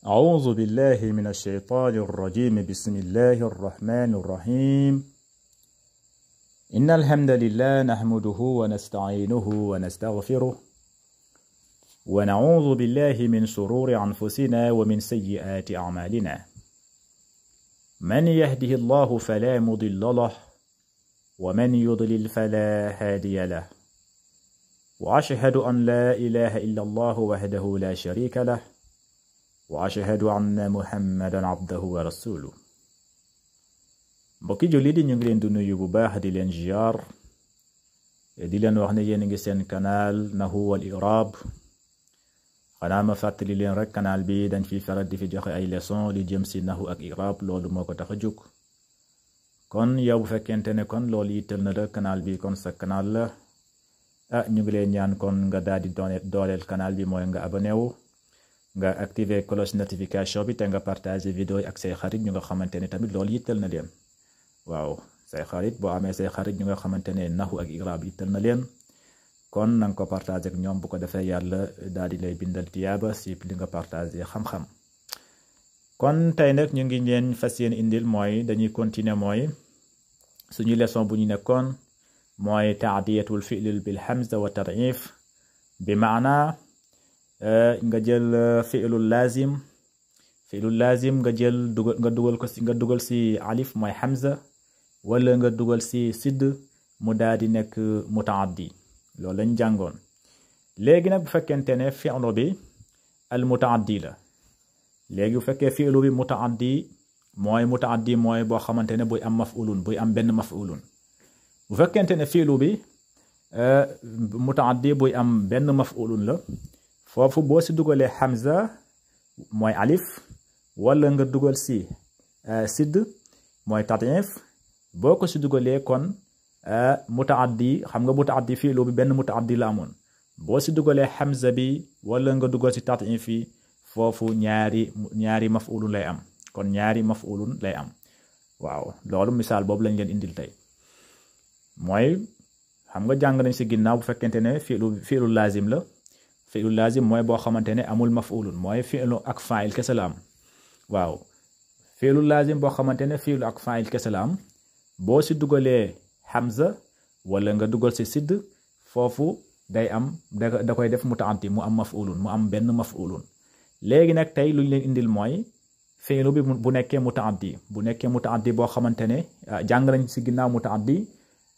أعوذ بالله من الشيطان الرجيم. بسم الله الرحمن الرحيم. إن الحمد لله نحمده ونستعينه ونستغفره ونعوذ بالله من شرور أنفسنا ومن سيئات أعمالنا. من يهده الله فلا مضل له ومن يضلل فلا هادي له، وأشهد أن لا إله إلا الله وحده لا شريك له، وأشهد أن محمدا عبده ورسوله. mbokki jullit yi ñu ngi leen di nuyu bu baax di leen ziar di leen wax ne yéen a ngi seen canal Nahwu wal I'rab. xanaa ma fàttali leen rek canal bi dañ fi faral di fi joxe ay leçon li jëm si nahwu ak i'rab, loolu moo ko tax a jóg. kon yow bu fekkente ne kon loolu yittal na la canal bi kon sa canal la. ñu ngi leen ñaan kon nga daal di dooleel canal bi mooy nga abonné wu, nga activer cloche notification bi te nga partager vidéo yi ak say xarit ñu nga xamante ne tamit loolu yittal na leen. waaw say xarit boo amee say xarit ñu nga xamante ne nahwu ak i'rab yittal na leen, kon na nga ko partager ak ñoom bu ko defee yàlla daal di lay bindal tiyaaba si li nga partager xam-xam. kon tey nag ñu ngi leen fas yéene indil mooy dañuy continuer mooy suñu leçon bu ñu nekkoon mooy taadiyatul fi'l bil hamza wa tad'if, bi maana nga jël fi'lul lazim nga jël dugal si alif mooy hamza, wala nga dugal si sidd mu daal di nekk mutaaddi. loolu lañ jàngoon. léegi nag bu fekkente ne fi'lu bi al mutaaddi la, léegi bu fekkee fi'lu bi mutaaddi mooy boo xamante ne buy am maf'ulun, buy am benn maf'ulun. bu fekkente ne fi'lu bi mutaaddi buy am benn maf'ulun la, foofu boo si dugalee hamza mooy alif, wala nga dugal si sidd mooy tad'if, boo ko si dugalee kon mutaaddi, xam nga mutaaddi fi'lu bi benn mutaaddi la amoon, boo si dugalee hamza bi wala nga dugal si tad'if yi foofu ñaari maf'ulun lay am, kon ñaari maf'ulun lay am. waaw loolu misaal boobu lañ leen indil tey. mooy xam nga jàng nañ si ginnaaw bu fekkente ne fi'lu lazim la. fi'lu lazim mooy boo xamante ne amul maf'ulun, mooy fi'lu ak fa'il kese la am. waaw fi'lu lazim boo xamante ne fi'lu ak fa'il kese la am, boo si dugalee hamza wala nga dugal si sidd foofu day am da koy def mutaaddi, mu am maf'ulun, mu am benn maf'ulun. léegi nag tey lu ñu leen indil mooy fi'lu bi bu nekkee mutaaddi boo xamante ne jàng nañ si ginnaaw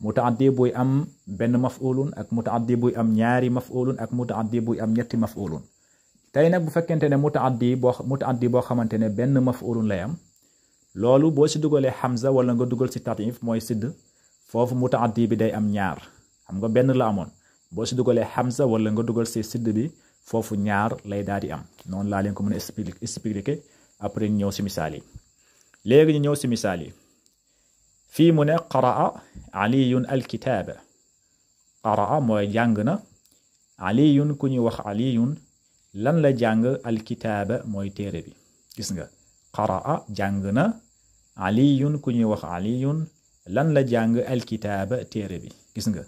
mutaaddi buy am benn maf'ulun ak mutaaddi buy am ñaari maf'ulun ak mutaaddi buy am ñetti maf'ulun. tey nag bu fekkente ne mutaaddi boo xamante ne benn maf'ulun lay am, loolu boo si dugalee hamza wala nga dugal si tad'if mooy sidd, foofu mutaaddi bi day am ñaar. xam nga benn la amoon, boo si dugalee hamza wala nga dugal si sidd bi foofu ñaar lay daal di am. noonu laa leen ko mën a expliquer après ñu ñëw si misaal yi. léegi ñu ñëw si misaal yi. fii mu ne qaraa aliyun alkitaaba. qaraa mooy jàng na, aliyun ku ñuy wax aliyun lan la jàng, alkitaaba mooy téere bi. gis nga qaraa jàng na, aliyun ku ñuy wax aliyun lan la jàng, alkitaaba téere bi. gis nga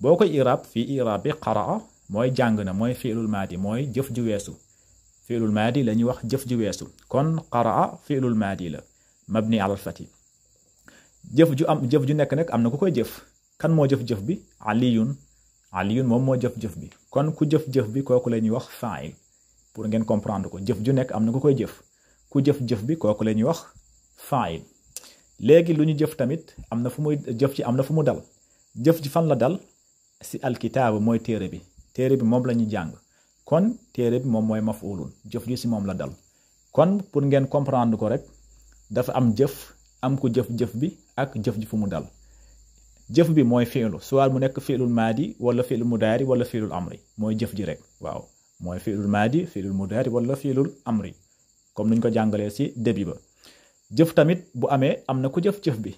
boo koy i'rab fii i'rab bi qaraa mooy jàng na, mooy fi'lul maadi, mooy jëf ju weesu. fi'lul maadi la ñuy wax jëf ju weesu, kon qaraa fi'lul maadi la mabni ala al-fath. jëf ju nekk nag am na ku koy jëf. kan moo jëf-jëf bi? aliyun moom moo jëf-jëf bi. kon ku jëf-jëf bi kooku la ñuy wax fa'il, pour ngeen comprendre ko. jëf ju nekk am na ku koy jëf. ku jëf-jëf bi kooku la ñuy wax fa'il. léegi lu ñu jëf tamit am na fu muy jëf ci am na fu mu dal. jëf ji fan la dal? si alkitaaba mooy téere bi. téere bi moom la ñuy jàng, kon téere bi moom mooy maf'ulun, jëf ji si moom la dal. kon pour ngeen comprendre ko rek, dafa am jëf, am ku jëf-jëf bi ak jëf ji fu mu dal. jëf bi mooy fi'lu, soit mu nekk fi'lul maadi wala fi'lul mudaari wala fi'lul amri, mooy jëf ji rek. waaw mooy fi'lul maadi, fi'lul mudaari wala fi'lul amri, comme nuñ ko jàngalee si début ba. jëf tamit bu amee am na ku jëf-jëf bi.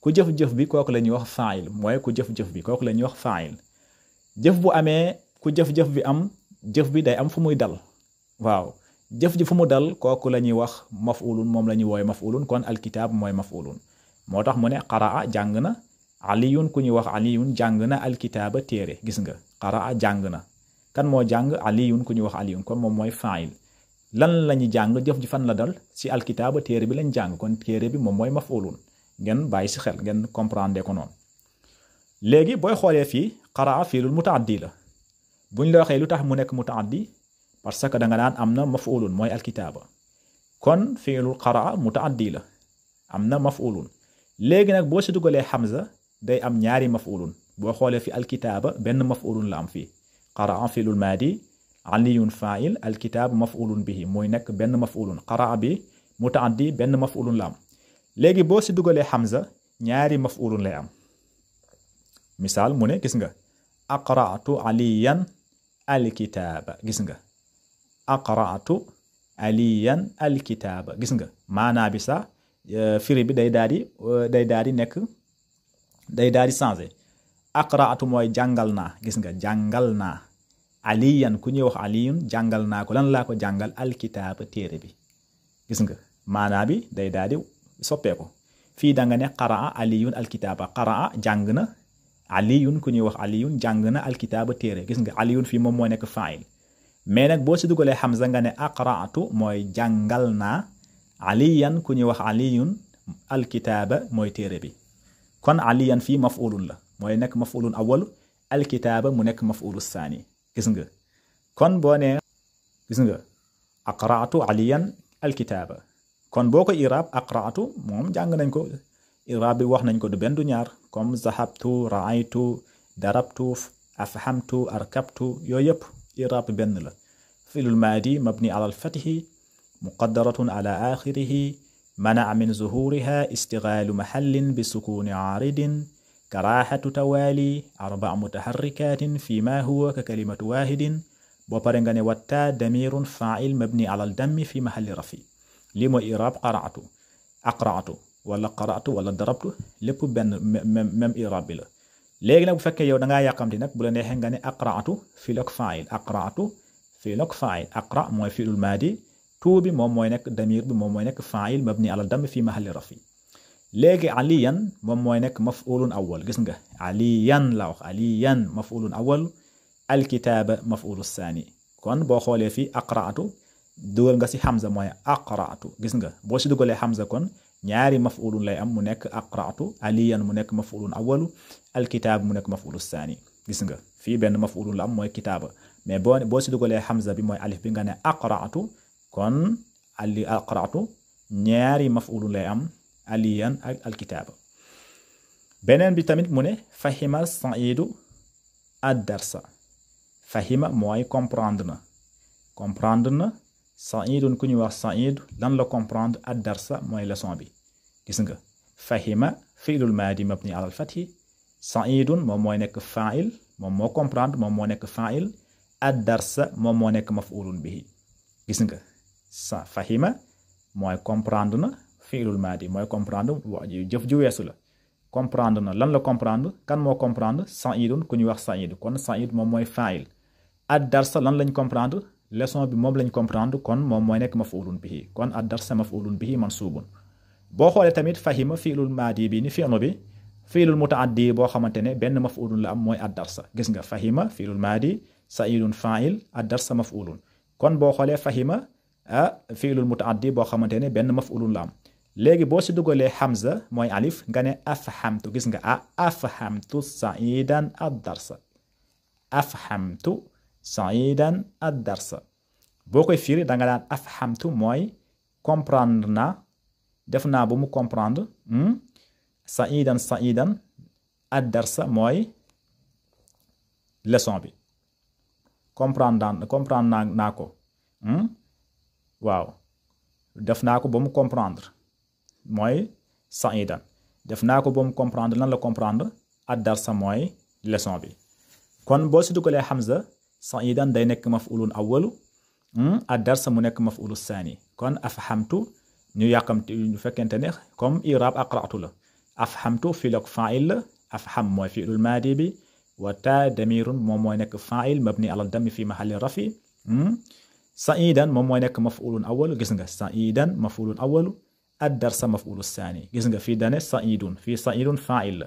ku jëf-jëf bi kooku la ñuy wax fa'il, mooy ku jëf-jëf bi kooku la ñuy wax fa'il. jëf bu amee ku jëf-jëf bi am, jëf bi day am fu muy dal. waaw jëf ji fu mu dal kooku la ñuy wax maf'ulun, moom la ñuy woowe maf'ulun, kon alkitaab mooy maf'ulun. moo tax mu ne qaraa jàng na, aliyun ku ñuy wax aliyun jàng na alkitaaba téere. gis nga qaraa jàng na, kan moo jàng? aliyun ku ñuy wax aliyun, kon moom mooy fa'il. lan lañu jàng jëf ji fan la dal ci alkitaaba téere bi lañ jàng kon téere bi moom mooy maf'ulun ngeen bàyyi ci xel ngeen comprendre ko noonu léegi booy xoolee fii qaraa fiilul mutaaddi la buñ la waxee lu tax mu nekk mutaaddi parce que da nga naan am na maf'ulun mooy alkitaaba kon fiilul qaraa mutaaddi la am na maf'ulun léegi nag boo ci dugalee hamza day am ñaari maf'ulun boo xoolee fi alkitaaba benn maf'ulun la am fii qaraa fiilul maadi aliyun fa'il alkitaab maf'ulun bihi mooy nekk benn maf'ulun qaraa bi mutaaddi benn maf'ulun la am léegi boo ci dugalee hamza ñaari maf'ulun lay am misaal mu ne gis nga aqra'tu aliyan alkitaaba gis nga aqra'tu aliyan alkitaaba gis nga maanaa bi sax firi bi day daal di nekk day daal di changé aqra'tu mooy jàngal naa gis nga jàngal naa aliyan ku ñuy wax aliyun jàngal naa ko lan laa ko jàngal alkitaaba téere bi gis nga maanaa bi day daal di soppeeku fii da nga ne qaraa aliyun alkitaaba qaraa jàng na aliyun ku ñuy wax aliyun jàng na alkitaaba téere gis nga aliyun fii moom moo nekk fa'il mais nag boo si dugalee hamza nga ne aqra'tu mooy jàngal naa aliyan ku ñuy wax aliyun alkitaaba mooy téere bi kon aliyan fii maf'ulun la mooy nekk maf'ulun awwal alkitaaba mu nekk maf'ulu saani gis nga kon boo nee gis nga aqra'tu aliyan alkitaaba kon boo ko iraab aqra'tu moom jàng nañ ko iraab bi wax nañ ko du benn du ñaar comme zahabtu ra'aytu darabtu afhamtu arkabtu yooyu yëpp iraab benn la fi'lul maadi mabni ala al-fathi muqaddaratun ala akhirihi mana'a min zuhuriha istighalu mahallin bi sukuni aaridin karahatu tawali arba' mutaharrikatin fi ma huwa ka kalimatu wahidin boo pare nga ne watta damirun fa'il mabni ala al-dammi fi mahalli rafi lii mooy iraab qara'tu aqra'tu wala qara'tu wala darabtu lépp benn même iraab bi la léegi nag bu fekkee yow da ngaa yàqamti nag bu la neexee nga ne aqra'tu fi'luk fa'il aqra'tu fi'luk fa'il aqra mooy fi'lul maadi tuu bi moom mooy nekk damir bi moom mooy nekk fa'il mabni ala dam fi mahalli rafi léegi aliyan moom mooy nekk maf'ulun awwal gis nga aliyan la wax aliyan maf'ulun awwal alkitaaba maf'ulu saani kon boo xoolee fii aqra'tu dugal nga si hamza mooy aqra'tu gis nga boo si dugalee hamza kon ñaari maf'ulun lay am mu nekk aqra'tu aliyan mu nekk maf'ulun awwalu alkitaab mu nekk maf'ulu saani gis nga fii benn maf'ulun la am mooy kitaaba mais boo si dugalee hamza bi mooy alif bi nga ne aqra'tu kon aqra'tu ñaari maf'ulun lay am aliyan ak alkitaaba beneen bi tamit mu ne fahima sa'idu ad-darsa fahima mooy comprendre na sa'idun ku ñuy wax sa'id lan la comprendre ad-darsa mooy leçon bi gis nga fahima fi'lul maadi mabni ala al-fathi sa'idun moom mooy nekk fa'il moom moo comprendre moom moo nekk fa'il ad-darsa moom moo nekk maf'ulun bihi gis nga sa fahima mooy comprendre na fi'lul maadi mooy comprendre jëf ju weesu la comprendre na lan la comprendre kan moo comprendre sa'idun ku ñuy wax sa'id kon sa'id moom mooy fa'il ad-darsa lan lañ comprendre leçon bi moom lañ comprendre kon moom mooy nekk maf'ulun bihi kon ad-darsa maf'ulun bihi mansubun boo xoolee tamit fahima fi'lul maadi bi ni fi'lu bi fi'lul mutaaddi boo xamante ne benn maf'ulun la am mooy ad-darsa gis nga fahima fi'lul maadi sa'idun fa'il ad-darsa maf'ulun kon boo xoolee fahima fi'lul mutaaddi boo xamante ne benn maf'ulun la am léegi boo si dugalee hamza mooy alif nga ne afhamtu gis nga afhamtu sa'idan ad-darsa afhamtu sa'idan ad-darsa boo koy firi da nga daan afhamtu mooy comprendre naa def naa ba mu comprendre sa'idan ad-darsa mooy leçon bi comprendre naa ko waaw def naa ko ba mu comprendre mooy sa'idan def naa ko ba mu comprendre lan la comprendre ad-darsa mooy leçon bi kon boo si dugalee hamza sa'idan day nekk maf'ulun awwalu ad-darsa mu nekk maf'ulu saani kon afhamtu ñu yàqamti ñu fekkente ne comme i'rab aqra'tu la afhamtu fi'luk fa'il la afham mooy fi'lul maadi bi wa ta damirun moom mooy nekk fa'il mabni ala dammi fi mahalli rafi sa'idan moom mooy nekk maf'ulun awwalu gis nga sa'idan maf'ulun awwalu ad-darsa maf'ulu saani gis nga fii dane sa'idun fii sa'idun fa'il la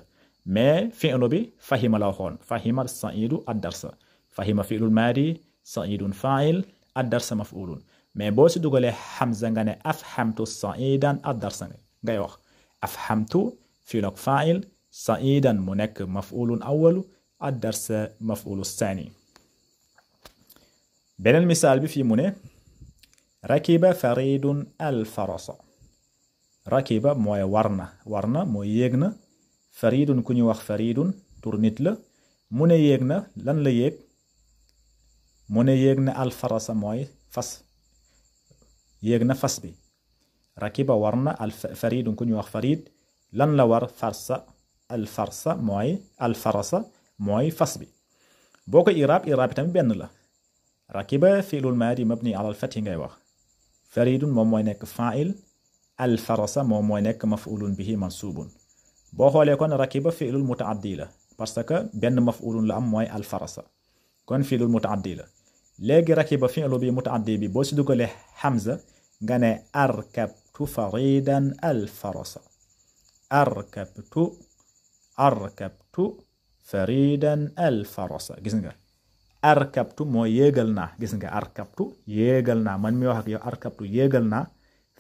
mais fi'lu bi fahima la waxoon fahima sa'idu ad-darsa fahima fi'lul maadi sa'idun fa'il ad-darsa maf'ulun mais boo si dugalee hamza nga ne afhamtu saidan ad-darsa ngay wax afhamtu fi'l ak fa'il saidan mu nekk maf'ulun awwalu ad-darsa maf'ulu thani beneen misaal bi fii mu ne rakiba faridun al-farasa rakiba mooy warna mooy yéeg na faridun ku ñu wax faridun tur nit la mu ne yéeg na lan la yéeg mu ne yéeg na al-farasa mooy fas yéeg na fas bi rakiba warna faridun ku ñu wax farid lan la war farsa al-farsa mooy al-farasa mooy fas bi boo ko iraab tamit benn la rakiba fi'lul maadi mabni ala al-fath ngay wax faridun moom mooy nekk fa'il al-farasa moom mooy nekk maf'ulun bihi mansubun boo xoolee kon rakiba fi'lul mutaaddi la parce que benn maf'ulun la am mooy al-farasa kon fi'lul mutaaddi la léegi rakiba fi'lu bi mutaaddi bi boo si dugalee hamza nga ne arkabtu faridan al-farasa arkabtu faridan al-farasa gis nga arkabtu mooy yéegal naa gis nga arkabtu yéegal naa man mi wax ak yow arkabtu yéegal naa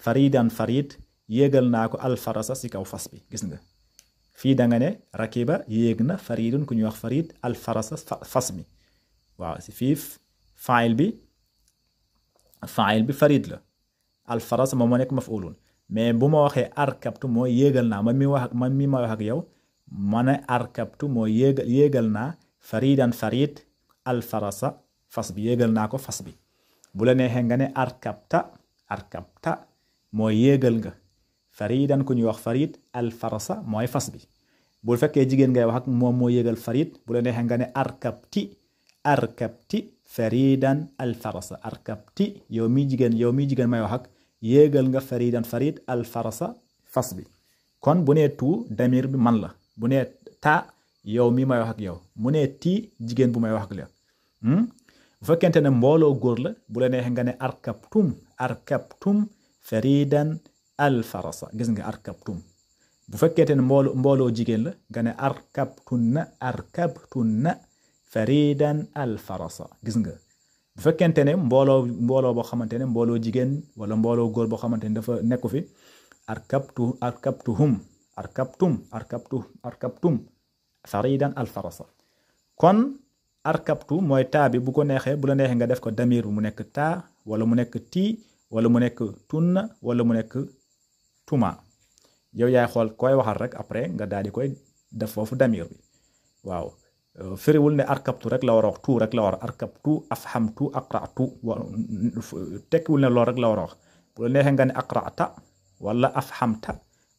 faridan farid yéegal naa ko al-farasa si kaw fas bi gis nga fii da nga ne rakiba yéeg na faridun ku ñuy wax farid al-farasa fas mi waaw si fii fa'il bi farid la al-farasa moom moo nekk maf'ulun mais bu ma waxee arkabtu mooy yéegal naa man mi ma wax ak yow ma ne arkabtu mooy yéegal naa faridan farid al-farasa fas bi yéegal naa ko fas bi bu la neexee nga ne arkabta mooy yéegal nga faridan ku ñuy wax farid al-farasa mooy fas bi bu fekkee jigéen ngay wax ak moom moo yéegal farid bu la neexee nga ne arkabti faridan al-farasa arkabti yow mi jigéen may wax ak yéegal nga faridan farid al-farasa fas bi kon bu nee tu damir bi man la bu nee ta yow mi may wax ak yow mu nee ti jigéen bu may wax ak la bu fekkente ne mbooloo góor la bu la neexee nga ne arkabtum faridan al-farasa gis nga arkabtum bu fekkente ne mbooloo jigéen la nga ne arkabtunna faridan al-farasa gis nga bu fekkente ne mbooloo boo xamante ne mbooloo jigéen wala mbooloo góor boo xamante ne dafa nekku fi arkabtum faridan al-farasa kon arkabtu mooy taa bi bu ko neexee bu la neexee nga def ko damir bi mu nekk taa wala mu nekk tii wala mu nekk tunna wala mu nekk tuma yow yaay xool koy waxal rek après nga daal di koy def foofu damir bi waaw firiwul ne arkabtu rek la war a wax tu rek la war a arkabtu afhamtu aqra'tu tekkiwul ne loolu rek la war a wax bu la neexee nga ne aqra'ta wala afhamta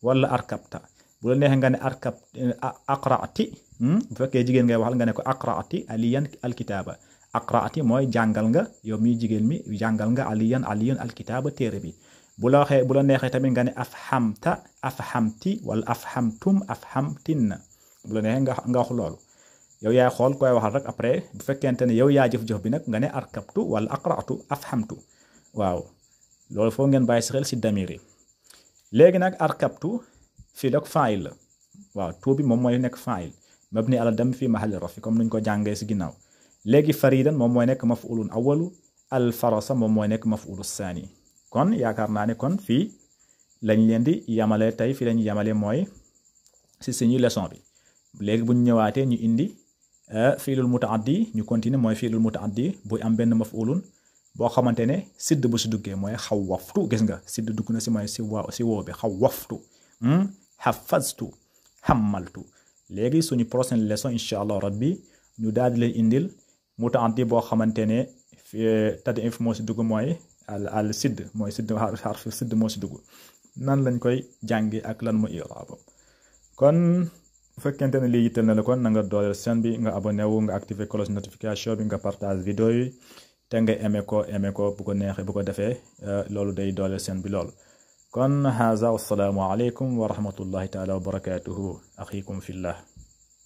wala arkabta bu la neexee nga ne aqra'ti bu fekkee jigéen ngay waxal nga ne ko aqra'ti aliyan alkitaaba aqra'ti mooy jàngal nga yow mi jigéen mi jàngal nga aliyan alkitaaba téere bi bu la neexee tamit nga ne afhamti wala afhamtinna bu la neexee nga wax loolu yow yaay xool koy waxal rek après bu fekkente ne yow yaa jëf bi nag nga ne arkabtu wala aqra'tu afhamtu waaw loolu foo ngeen bàyyi si xel si damir yi léegi nag arkabtu fii la fa'il la waaw tu bi moom mooy nekk fa'il mabni ala dam fi mahalli rafi comme nuñ ko jàngee si ginnaaw léegi faridan moom mooy nekk maf'ulun awwalu al-farasa moom mooy nekk maf'ulu thani kon yaakaar naa ne kon fii lañ leen di yamale tey fii lañu yamale mooy si suñu leçon bi léegi buñ ñëwaatee ñu indi fiilul mutaaddi ñu continuer mooy fiilul mutaaddi buy am benn maf'ulun boo xamante ne sidd bu si duggee mooy xawwaftu gis nga sidd dugg na si mooy si woo bi xawwaftu xafaztu xammaltu léegi suñu prochaine leçon incha allah rabbi ñu daal di lay indil mutaaddi boo xamante ne tad'if moo si dugg mooy al sidd mooy sidd xarf sidd moo si dugg nan lañ koy jàngi ak lan mooy i'raabam kon bu fekkente ne lii yitteel na la kon na nga dooleel chaîne bi nga abonné wu nga activer cloche notification bi nga partage vidéo yi te nga aimé ko bu ko neexee bu ko defee loolu day dooleel chaîne bi loolu kon haza wassalaamu aleykum wa rahmatullahi taala wa barakatuhu axiikum fillah